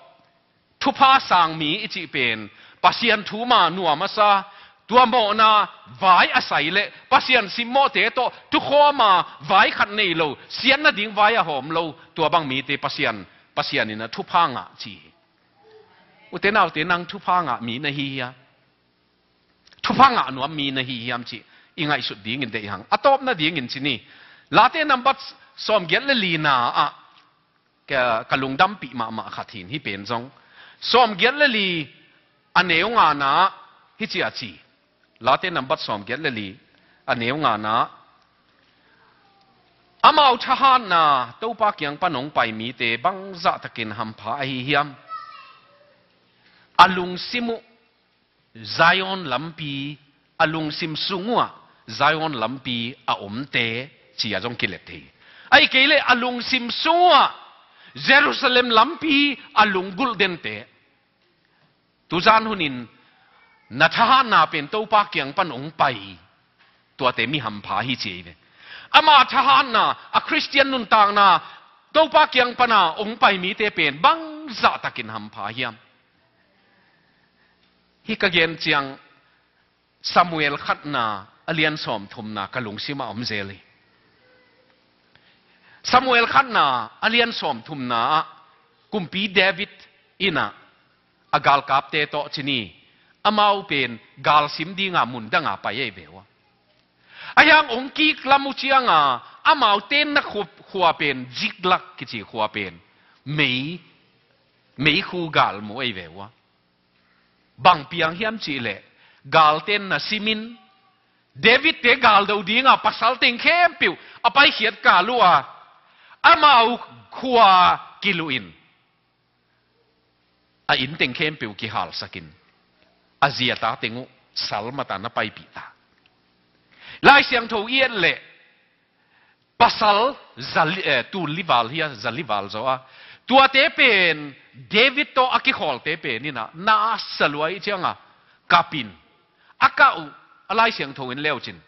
thupha sang mi i cih pen Pasian thu mah nuam a sa, tua mawhna vai a sai leh Pasian simmawhte tawh thukhawm a vai khat nei lo, siatna ding vai a hawm lo, tua bang mite Pasian, Pasian in a thupha ngah ci hi. Ute naute, nang thupha ngah mi na hi hiam? Thupha ngah nuam mi na hi hiam cih i ngaihsut dingin deih hang. A tawpna dingin ci ni. Late nambat sawmgiat le lina ah ka, ka lungdampih mahmah khat hi in, hih pen zong. Sawmgiat le li a neu ngana ah hih ci a ci. Late nambat sawmgiat le li a neu ngana ah, amau thahatna Topa kiang pan hong pai mite bangzah takin hampha ahi hiam? A lungsim uh Zion lampi, a lungsim sung uh ah Zion lampi a omte ci a zong kilet thei. Ahih kei leh a lungsim sung uh ah Jerusalem lampi a lunggulh dente. Tuzan hunin na thahatna pen Topa kiang pan hong pai, tuate mi hampha hi ci hi ve. Ama thahatna, a Khristian nuntakna Topa kiang pana hong pai mite pen bangzah takin hampha hiam? Hih ka gen ciang Samuel khatna a lian sawmthumna ka lungsimah om zel hi. Samuel khatna a lian sawmthumna ah kumpi David in ah a galkapte tawh ci ni, amau pen galsim dinga mun danga pai ahi ve uh a. A hiang hong kik lam uh cianga amau tenna khua, khua pen Ziklag kici khua pen mei, meikhu galmuh ahi ve uh a. Bang piang hiam cih leh, galten na simin, David-te galdo dinga pasal teng khempeuh a paikhiat kal uh a, amau khua kiluhin, a inn teng khempeuh kihalsakin, a zi a ta teng uh salmat a na paipih ta. Lai Siangtho i et leh pasal zali, eh, tul li val hi a, zali val zaw a. Tuate pen David tawh a kikhawlte pen in a, na sa lua i ciang a kap in. A kah uh, a Lai Siangtho in leucin,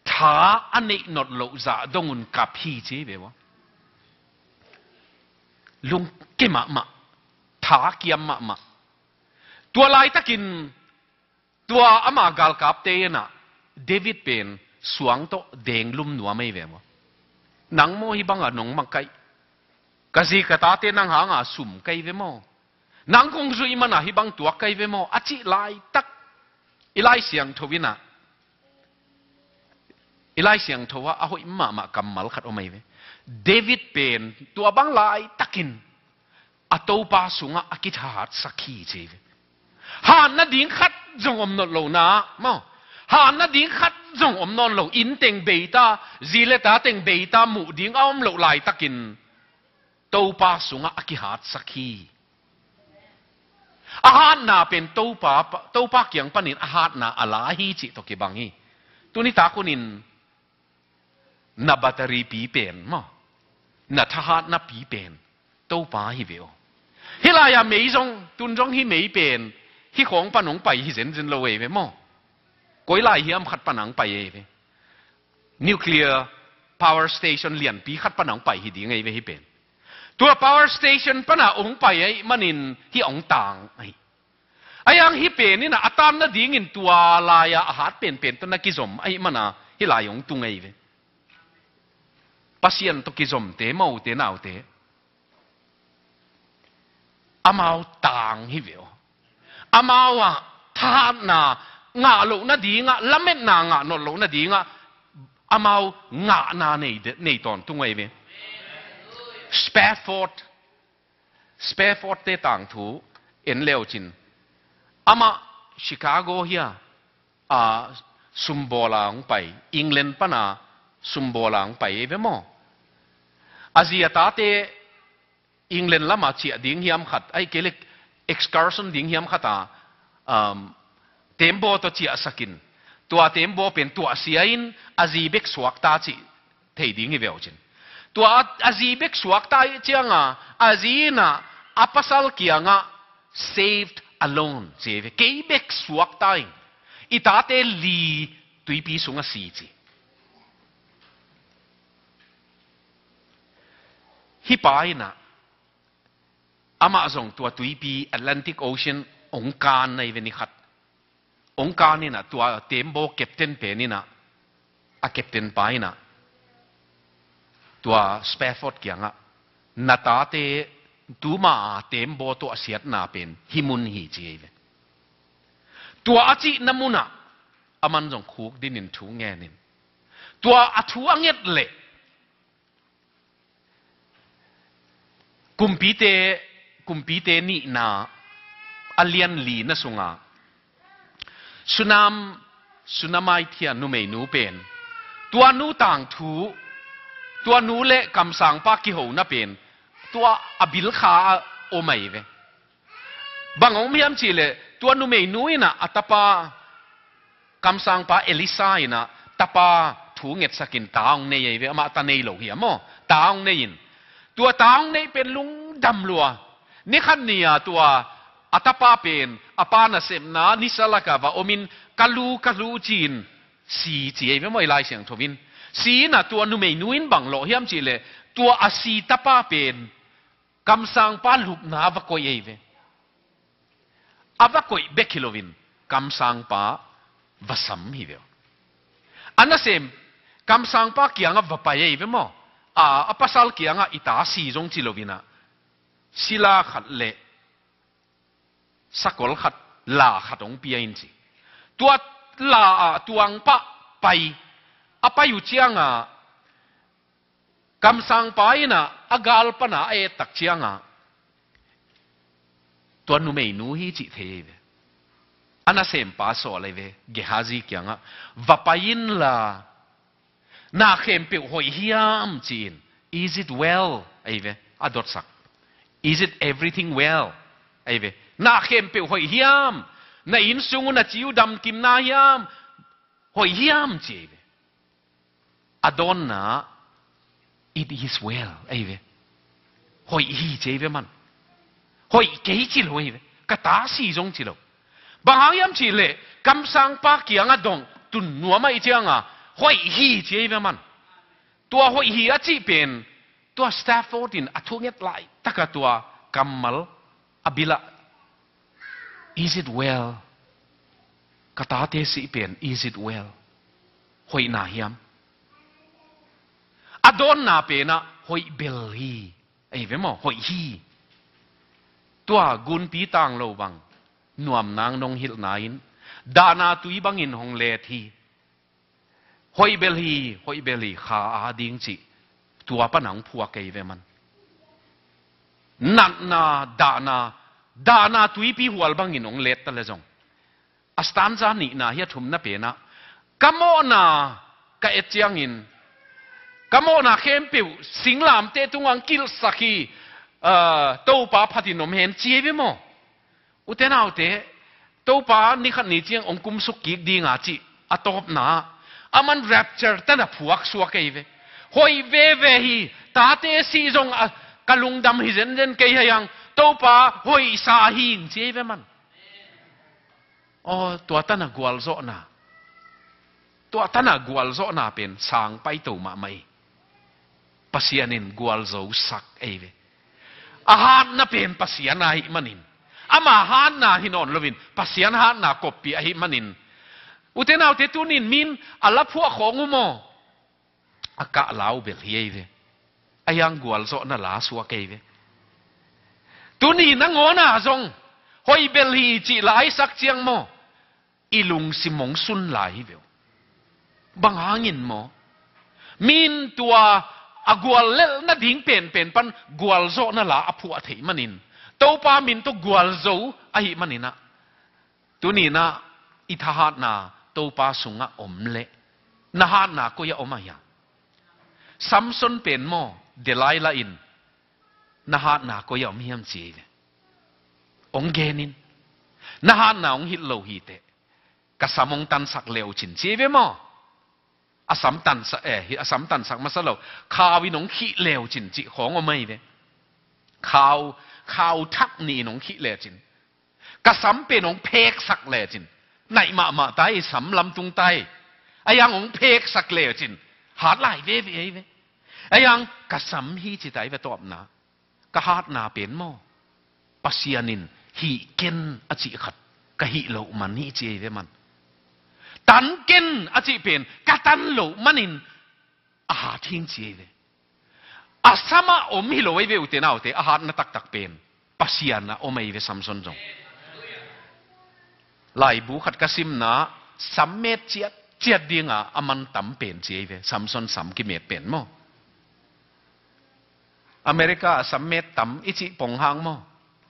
tha a neih not loh zah dong un kap hi ci ve ua. Lungke mahmah, tha kiam mahmah. Tua laitakin tua ama galkapte in a, David pen suang tawh denglum nuam ei ve maw. Nang maw hih bang a nong makaih? Ka zi ka tate nang hang a sum ka hi ve maw? Nang kong zuih man a hih bang tuak ka hi ve maw? A cih laitak i Lai Siangtho in a, i Lai Siangtho ah a hoih mahmah kammal khat om ei ve. David pen tua bang laitakin a Topa sungah a kithahatsak hi ci ei ve. Hatna ding khat zong om nawn lo na, maw? Hatna ding khat zong om nawn lo, inn teng bei ta, zi le ta teng bei ta, muh ding a om loh laitakin Topa sungah a kihatsak hi. A hatna pen Topa, Topa kiang panin a hatna a la hi cih tawh kibang hi. Tuni tak hunin na battery pi pen maw, na thahatna pi pen Topa hi ve aw. Hih lai-a mei zong, tun zong hih mei pen hih khawng pan hong pai hi zenzen lo ei ve maw. Koi lai hiam khat pan hong pai ei ve. Nuclear power station lianpi khat pan hong pai hi ding ei ve hih pen. Tua power station pan a hong pai ahih manin hih hong tang ahi. Ahi hang hih pen in a, a tan nadingin tua lai-a a hat penpen tawh na kizom ahih man a hih lai hong tung ei ve. Pasian tawh kizomte, mote, naute, amau tang hi ve aw. Amau ah thahatna ngah loh nadingah, lametna ngah nawn loh nadingah amau ngahna nei, nei tawntung ei ve. Spafford, Spafford te tangthu en leucin, amah Chicago hi a, a, sumbawl a hong pai, England pan a sumbawl a hong pai ei ve maw. A zi a tate England lam a ciah ding hiam khat, ahih kei leh excursion ding hiam khat a, um, tembaw tawh ciahsak in, tua tembaw pen tuahsia in a zi bek suakta cih thei ding hi ve aw cin. Tua a, a zi bek suakta ahih ciang a, a zi in a, a pasal kiangah, "Saved alone," ci ei ve. Kei bek suakta in, i tate li tuipi sungah si ci. Hih pa in a, amah zong tua tuipi Atlantic Ocean hong kan na hi ve ni khat. Hong kan in a, tua tembaw captain pen in a, a captain pa in a, tua Spafford kiangah, "Na tate tuma a tembaw tuahsiatna pen hih mun hi," ci ei ve. Tua a cihna munah aman zong khukdin in thu ngen in, tua a thu a nget leh, Kumpite, Kumpite nihna a lian lina sunga Sunam, Sunamite hi a, numeinu pen, tua nu tangthu, tua nu le kamsangpa kihona pen tua a bilkha a om ahi ve. Bang om hiam cih leh, tua numeinu in a, a tapa, kamsangpa Elisa in a, tapa thu ngetsak in ta hong nei ahi ve, amah ta nei lo hi a maw, ta hong nei in. Tua ta hong neih pen lungdam lua. Ni khat ni a tua a tapa pen, a pa nasepna nisa lak a va om in, "Ka lu, ka lu," ci in, si ci ahi ve maw, i Lai Siangtho in. Si in a, tua numeinu in bang lawh hiam cih leh, tua a si tapa pen kamsangpa lupna va koih ahi ve. A va koih bek hi loin, kamsangpa va sam hi ve. A nasem, kamsangpa kiangah va pai ahi ve maw. A, a pasal kiangah, "I ta si zong," ci loin a, sila khat le sakol khat, la khat hong pia in ci. Tua la a tuang pah pai, a pai uh ciang a, kamsangpa in a, a gal pan a a et tak ciang a, tua numeinu hi cih thei ahi ve. A nasempa sawl ahi ve, Gehazi kiangah, "Va pai inla, na khempeuh hoih hiam?" ci in. "Is it well?" ahi ve, a dotsak. "Is it everything well?" ahi ve. "Na khempeuh hoih hiam? Na inn sung uh na ci uh damkim na hiam? Hoih hiam ci ei ve. A dawnna, "It is well," ei ve. Hoih hi ci ei ve man. Hoih kei ci lo ei ve. Ka ta si zong ci lo. Bang hang hiam cih leh kamsangpa kiangah dong tun nuam ahih cianga hoih hi ci ei ve man. Tua hoih hi a cih pen, tua Stafford in a thunget laitaka tua kammal a bilah, "Is it well?" Ka tate sih pen, "Is it well?" Hoih na hiam? A dawnna penah, "Hoih bel hi." Ei ve maw, hoih hi. Tua gunpi tang lo bang nuam nang nong hilhna in, dahna tui bangin hong let hi. Hoih bel hi, hoih bel hi, kha a ding cih tua pana hong phuak ei ve man. Natna, dahna, dahna tuipi hual bangin hong let ta le zong, a stanza nihna hi a thumna penah, "Ka mawhna ka et ciangin, ka mawhna khempeuh singlamteh tungah hong kilhsak hi, ah, Topa phatin om hen," ci ei ve maw. Ute naute, Topa nikhat ni ciang hong kumsuk kik dinga cih a tawpna, aman rapture tana phuaksuak ei ve. Hoih veve hi, tate sih zong a, ka lungdam hi zenzen kei hang, Topa hoihsa hi ing ci ei ve man. Aw, tua tana gualzawhna. Tua tana gualzawhna pen sang paito mahmah hi. Pasian in gualzosak ei ve. A hatna pen Pasian ahih manin, ama hatna hi nawn loin Pasian hatna koppih ahih manin, ute naute, tunin min a la phuah khawng uh maw, a kah lau bel hi ei ve. A hiang gualzawhna la suak ei ve. Tuni nangawna zong hoih bel hi cih la aisak ciang maw, i lungsim hong sun lai hi ve uh. Bang hangin maw? Min tua a guallelh nading penpen pan gualzawhna la a phuah theih manin, Topa min tawh gualzo ahih maninah, tuninah i thahatna Topa sungah om leh, na hatna koi-ah om a hia? Samson pen maw, Delilah in, "Na hatna koi-ah om hiam?" ci ei ve. Hong genin, "Na hatna hong hilh lo hiteh, ka sam hong tansak leucin," ci ei ve maw. A sam tansak, eh, hi, a sam tansak masa lo, khau in hong khih leucin cih khawng om ei ve. Khau, khau thak nih in hong khih lecin, "Ka sam pen hong pheksak lecin, naih mahmah tai, sam lamtung tai, a hiang hong pheksak lecin, hat lai veve ei ve. A hiang ka sam hi," ci tai ve tawpna. Ka hatna pen maw, Pasian in hih ken a cih khat ka hih loh man hi ci ei ve man. Tan ken a cih pen ka tan loh manin a hat hing ci ei ve. A samah om hi lo ei ve, ute naute, a hatna taktak pen Pasian ah om ei ve. Samson zong, laibu khat ka simna, sam met ciat ciat dinga a man tam pen ci ei ve, Samson sam kimet pen maw. America a sam met tam i cih pong hang maw,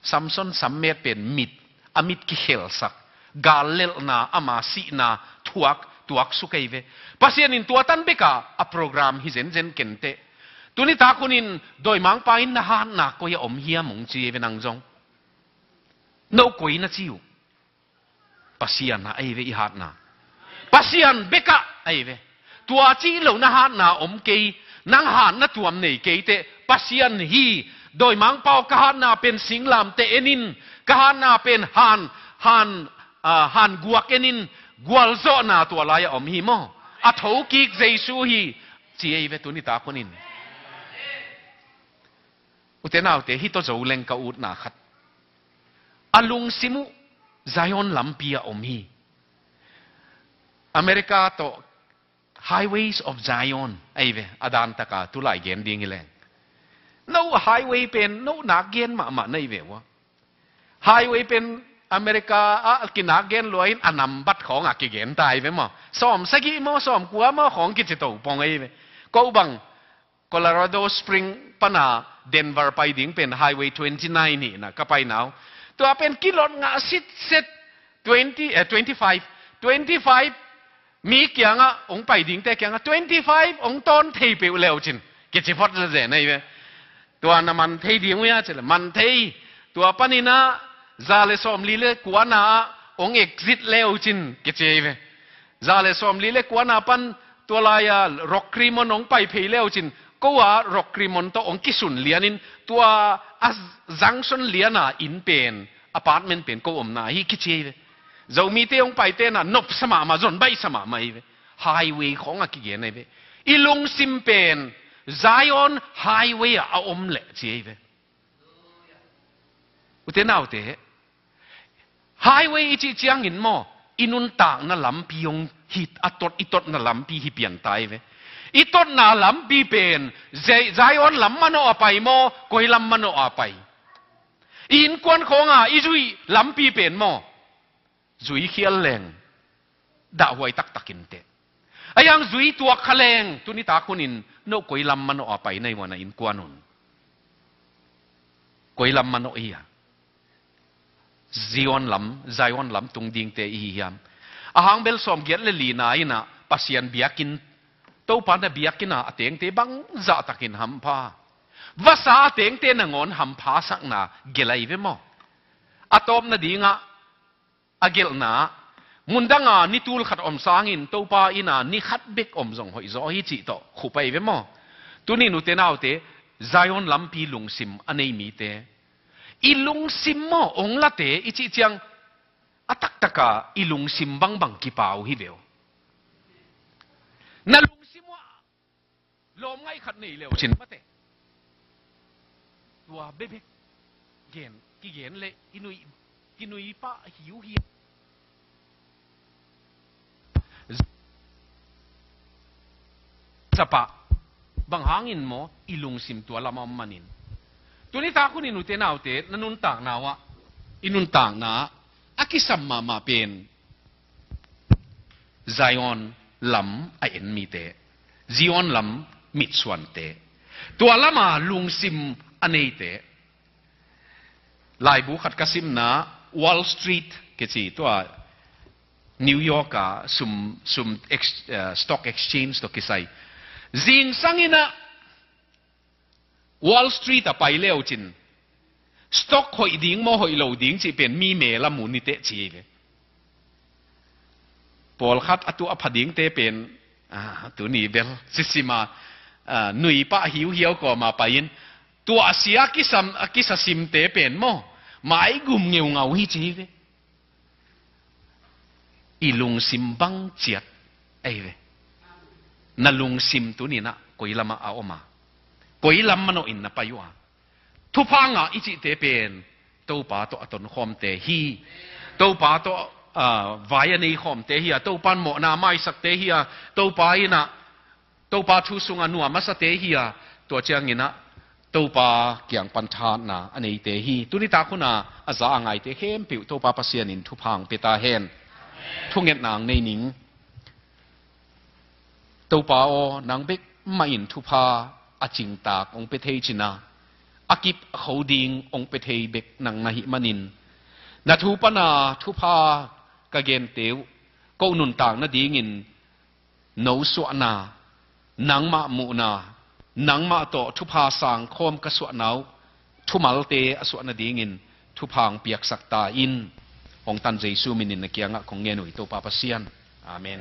Samson sam met pen mit, a mit kikhelsak, gal lelhna, ama sihna thuak, tuaksuk ei ve. Pasian in tua tan beka a program hi zenzen kenteh. Tuni tak hunin dawimangpa in, "Na hatna koi-ah om hiam?" hong ci ei ve. Nang zong, "No koi na ci uh?" Pasian ah ei ve i hatna. Pasian bekah ei ve. Tua cih lo na hatna om kei, nang hatna tuam nei keiteh, Pasian hi, dawimangpa aw, ka hatna pen singlamteh enin, ka hatna pen han, han, ah, han guak enin, gualzawhna tua lai-ah om hi maw. A thokik Jesu hi, ci ei ve tuni tak hunin. Ute naute, hih tawh zo leng ka utna khat. A lungsim uh Zion lampi ah om hi. America tawh Highways of Zion ei ve, a dan taka tulai gen ding hi leng. No highway pen, no nak gen mahmah na hi ve ua. Highway pen America ah kinak gen lua in a nambat khawng a kigen ta ei ve maw. Sawm sagih maw, sawm kua maw khawng kici to pong ei ve. Ko bang Colorado Spring pana Denver pai ding pen Highway twenty nine hi na, ka pai nau. Tua pen kilot ngah sitset, twenty, eh, twenty five, twenty five mi kiangah hong pai dingte kiangah, twenty five hong tawn thei peuh leucin, kici phot na zen ei ve. Tua na man thei ding uh hia ci leh, man thei. Tua paninah za le sawmli le kuana ah hong exit leu cin kici ei ve. Za le sawmli le kuana pan tua lai-a Rock Creek Mall hong pai phei leu cin, ko a Rock Creek Mall tawh hong kisun lianin tua a junction liana inn pen, apartment pen ko omna hi kici ei ve. Zomite hong paite na nopsa mahmah, zon baihsa mahmah ei ve. Highway khawng a kigen ei ve. I lungsim pen Zion Highway ah a om leh ci ei ve. Ute naute, highway i cih ciangin maw, i nuntakna lampi hong hi, a tot, i totna lampi hi pian ta ei ve. I totna lampi pen Zi-, Zion lam manawh a pai maw, koi lam manawh a pai? I innkuan khawnga i zuih lampi pen maw, zui khial leng dahhuai taktak inteh. A hiang zui tuak kha leng, tuni tak hunin no koi lam manawh a pai na hi ua, na innkuan un? Koi lam manawh i hi a? Zion lam, Zion lam tung dingte i hi hiam? A hang bel sawmgiat le lina inah Pasian biakinn, Topa na biakinn ah a tengte bangzah takin hampha. Vasa a tengte nangawn hampha sakna gelh ei ve maw? A tawpna dingah a gelhna, mundanga ni tul khat om sangin Topa inn ah ni khat bek om zong hoihzaw hi cih tawh khup ei ve maw? Tunin ute naute, Zion lampi lungsim a nei mite, i lungsim maw, hong late i cih ciang, a taktaka i lungsim bangbang kipau hi ve uh. Na lungsim uh ah lawmngaih khat nei leu cin mate. Tua bekbek gen, kigen le i nui, kinui pah hiuhiau. Sapa, bang hangin maw, i lungsim tua lamah om manin. Tuni tak hunin ute naute, na nuntakna uh ah, i nuntakna ah a kisam mahmah pen Zion lam a en mite, Zion lam mitsuante, tua lama lungsim a neite. Laibu khat ka simna, Wall Street kici, tua New York a sum, sum ex-, eh, stock exchange tawh kisai. Zingsang inah Wall Street a pai leu cin, stock hoih ding maw, hoih lo ding cih pen mi mel a mu ni teh ci ei ve. Pawlkhat a tuah pha dingte pen, ah, tuni bel sisima, ah, nui pah hiuhiau kawma pai-in, tuah sia kisam, a kisa simte pen maw, maigum ngeungau hi ci ei ve. I lungsim bang ciat ei ve. Na lungsim tuninah koi lamah a om a? Koi lam manawh in na pai uh a? Thupha ngah i cihte pen Topa tawh a tonkhawmte hi. Topa tawh, ah, vai a neikhawmte hi a, Topa in mawhna maisakte hi a, Topa inah, Topa thu sungah nuam a sate hi a, tua cianginah Topa kiang pan thahatna a neite hi. Tuni tak huna a za a ngaite khempeuh Topa Pasian in thupha hong pia ta hen. Thungetna hong nei ning. Topa aw, nang bek mah in thupha a cingtak hong pia thei cina, a kip a kho ding hong pia thei bek nang na hih manin, na thu pana thupha ka gente uh, ko nuntak nadingin no suahna, nangmah muhna, nangmah tawh thupha sangkhawm ka suahna uh, thumalte a suah nadingin thupha hong piaksak ta in. Hong tan Jesu minin na kiangah kong ngen uh hi, Topa Pasian. Amen.